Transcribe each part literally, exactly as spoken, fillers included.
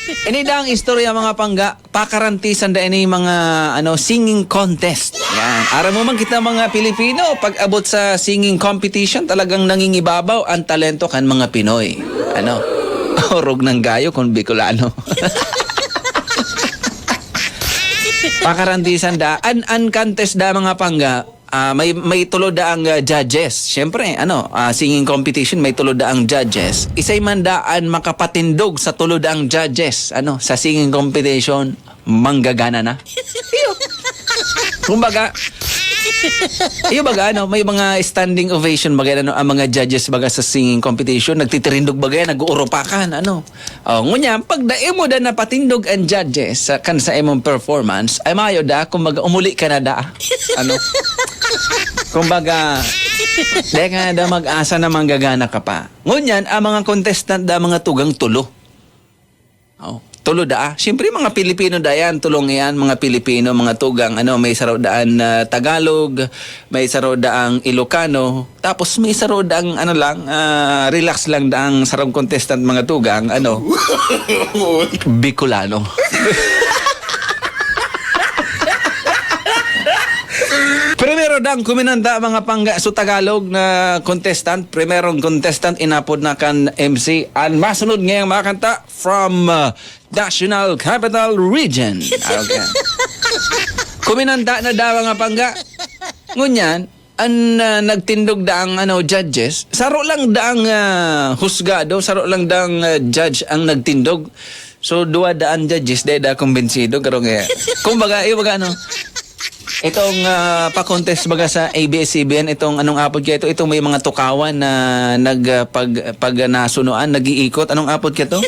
Ini daang istorya, mga pangga, pakarantisan da ini mga, ano, singing contest. Yan. Aram mo man kita, mga Pilipino, pag abot sa singing competition, talagang nangingibabaw ang talento kan mga Pinoy. Ano? Orog ng gayo kung Bicolano. Pakarantisan da. An, an contest da, mga pangga, ah, may, may tulo daang, ah, judges. Siyempre, ano, ah, singing competition, may tulo daang judges. Isay man daan makapatindog sa tulo daang judges, ano, sa singing competition, manggagana na. Iyo. Kumbaga, iyo baga, ano, may mga standing ovation baga, ano, ang mga judges baga sa singing competition, nagtitirindog baga, nag-uurupakan, ano. Oh, ngunyan, pag dai mo da napatindog ang judges sa, kan sa imong performance, ay mayo da, kumbaga, umuli ka na da. Ano? Kumbaga, dai ka na da mag-asa na manggagana ka pa. Ngunyan, ang mga contestant da, mga tugang tulo. Oh, tulo da. Siyempre, mga Pilipino da yan, tulong yan, mga Pilipino, mga tugang, ano, may saro daan na Tagalog, may saro daang Ilocano, tapos may saro daang, ano lang, ah, relax lang daang sarong contestant, mga tugang, ano, Bicolano. Primero dang kuminanta, mga pangga, so Tagalog na contestant, primerong contestant, inapod na kan M C. An masunod ngayang makanta from, ah, National Capital Region. Okay. Kuminanta na daw, mga pangga. Ngunyan, an, ah, nagtindog da ang, ano, judges, saro lang da ang, ah, husgado, saro lang da ang, ah, judge ang nagtindog. So, duwa daan judges, dai da kumbinsido, karong, eh. Kumbaga, eh, baga, ano, itong, ah, pa-contest baga sa A B S C B N, itong anong apod kaya ito? Itong may mga tukawan na nag, ah, pag, pag nasunoan, nag-iikot. Anong apod kaya ito?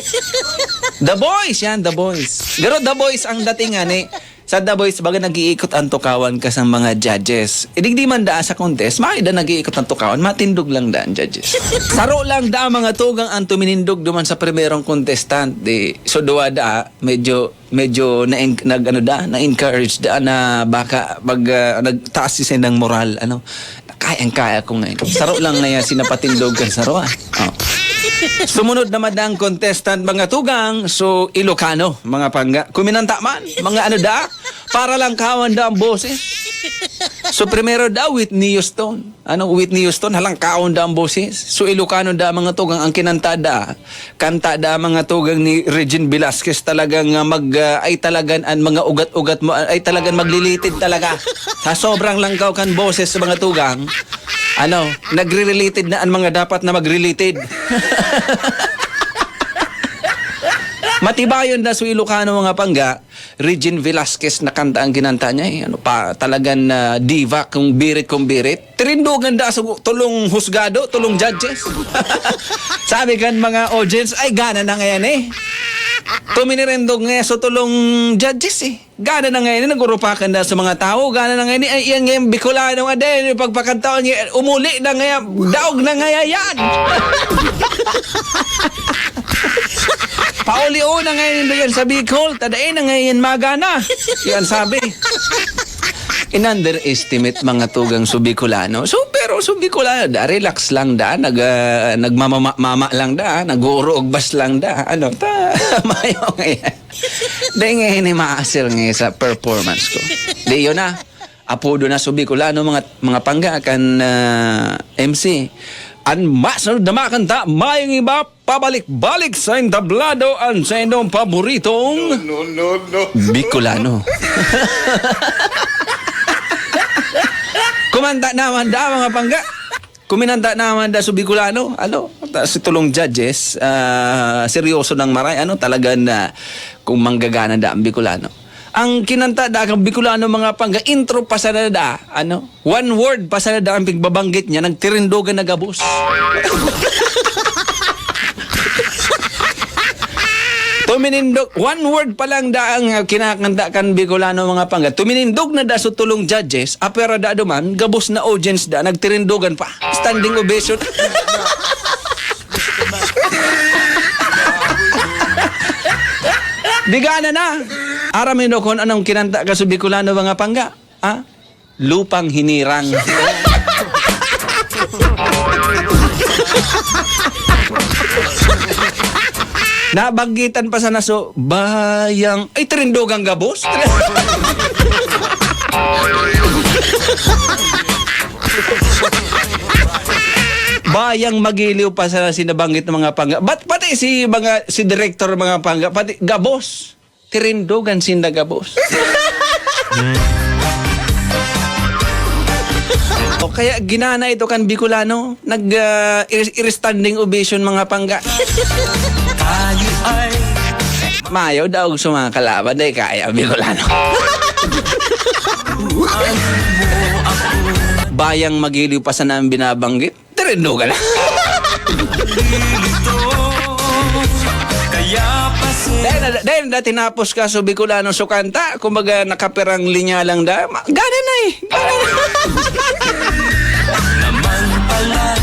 The Voice, yan, The Voice. Pero The Voice ang dating, ani. Sa The Voice, baga nag-iikot ang tukawan ka sa mga judges. Idigdi man daan sa contest, mayo da nag-iikot ang tukawan, matindog lang daan judges. Saro lang daan mga tugang ang tuminindog duman sa primerong contestant. Di, so duwa da, medyo, medyo na, nag, ano da, na-encourage da na baka mag, ah, nagtaas si sendang moral, ano. Kayang-kaya ko ngayon. Saro lang na yan, sinapatindog kan saro, ah. Oh. Sumunod naman ang contestant, mga tugang. So, Ilocano, mga pangga. Kuminanta man, mga ano da, para lang kawan da ang boses. So, primero da, Whitney Houston. Ano, Whitney Houston, halangkaon da ang boses. So, Ilocano da, mga tugang, ang kinanta da. Kanta da, mga tugang ni Regine Velasquez, talagang, ah, mag, ah, ay talagan ang mga ugat-ugat mo, ay talagang maglilitid talaga. Sa sobrang langkaw kan boses sa mga tugang, ano, nagre-related na ang mga dapat na magrelated. Matibayon da sa Ilocano, mga pangga, Regine Velasquez na kanta ang ginanta niya, eh. Ano pa, talagan na diva, kung birit, kung birit. Tirindugan da sa tulong husgado, tulong judges. Sabi kan mga audience, "Ay, gana na ngayon, eh." Tuminirindog nga sa tulong judges, eh. Gana na ngayon, eh. Nagurupakan da sa mga tao. Gana na ngayon, eh. Ay, yan ngayon, Bicolano nga din. Yung pagpakantaon niya, umuli na ngayon. Daog na ngayon yan. Pauli-o na ngayon yan sa Bicol. Tadain na ngayon magana. Yan sabi. In-underestimate mga tugang su Bicolano. So, pero su Bicolano, da, relax lang da, nag, ah, nagmamama-mama lang da, nag-uurugbas lang da. Ano, ta, mayo nga yan. Dai nga ini maasel nga sa performance ko. Di yun na. Apodo na su Bicolano, mga, mga pangga kan, ah, M C. An masunod na makanta, mayong iba, pabalik-balik sa entablado an saindong paboritong No, no, no, no. Bicolano. Kumanta naman da, mga pangga. Kuminanta naman da su Bicolano. Ano? Ta-, si tulong judges, ah, seryoso nang maray. Ano? Talaga na kung manggagana da ang Bicolano. Ang kinanta da kang Bicolano, mga pangga, intro pa sana da. Ano? One word pa sana da ang pigbabanggit niya, nagtirindogan na gabos. Tuminindog, one word pa lang da ang, ah, kinakanta kan Bicolano, mga pangga. Tuminindog na da su tulong judges, apera da duman, gabos na audience da, nagtirindogan pa. Standing ovation. Bigana na. Aram mo kung anong kinanta ka su Bicolano, mga pangga? Ha? Lupang hinirang. Nabanggitan pa sana so, bayang, ay, Trindogang gabos? Bayang magiliw pa sana si nabanggit ng mga pangga. Ba't pati si mga, si direktor ng mga pangga, pati gabos? Tirindogan sinda gabos. O kaya ginana ito kan Bicolano, nag, ah, ir-, ir-, standing ovation mga pangga. Tayo ay Mayo daog sa mga kalaban, dai kaya, Bicolano. Bayang magiliw pa sana ang binabanggit. Tirindogan na. Kaya pa si Dahil na, dahil na tinapos ka sa Bicolano so kanta, kumbaga nakapirang linya lang da, ma-, gana na eh. Gana na. Naman pala